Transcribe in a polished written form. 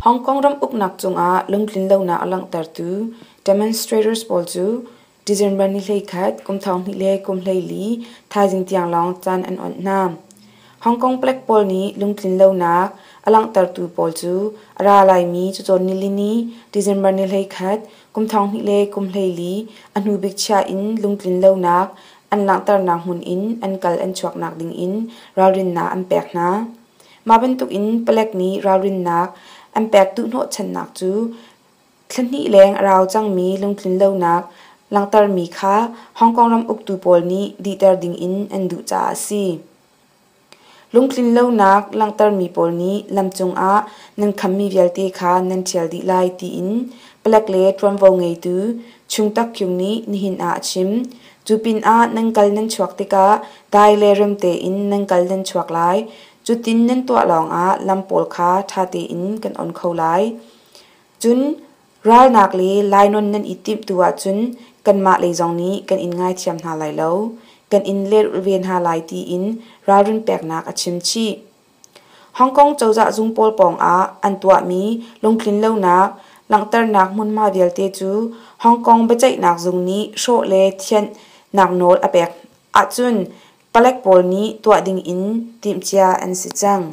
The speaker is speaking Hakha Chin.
Hong Kong ram uknak cungah lungtlinlonak a langhtertu demonstrators pawl cu December ni 11 kum 2014 thaizing tiang lawng caan an onh hna. Hong Kong palek pawl nih lungtlinlonak a langhtertu pawl cu a ra laimi cacawn nilini December ni 11 kum 2014 a hnubik chia in lungtlinlonak an langhternak hmun in an kal an chuaknak dingin ralrinnak an pek hna. Mah bantukin palek nih ralrinnak an pek duh hnawhchannak cu thlahnih leng a rau cangmi lungtlinlonak langhtermi kha Hong Kong ram uktu pawl nih dihter dingin an duh caah a si. Lungtlinlonak langhtermi pawl nih lamcung ah nan khammi vialte kha nan ṭhial dih lai tiin palek le ṭuanvo ngeitu Chung Tak Kyung nih nihin ah a chim. Cu pinah nan kal nan chuak tikah dai le rem tein nan kal nan chuak lai. Cutin nan tuah lawngah lam pawl kha ṭha tein kan on kho lai. Cun ralnak le lainawn nan i timh tu ahcun kanmah lei zong nih kan in ngaithiam hna lai lo, kan in lehrulh ve hna lai tiin ralrin peknak a chim chih. Hong Kong cozah zung pawl pawngah an tuahmi lungtlinlonak langhternak hmunhma vialte cu Hong Kong biaceihnak zung nih hrawh le thianhnak nawl a pek ahcun palek pawl nih tuah dingin timhcia an si cang.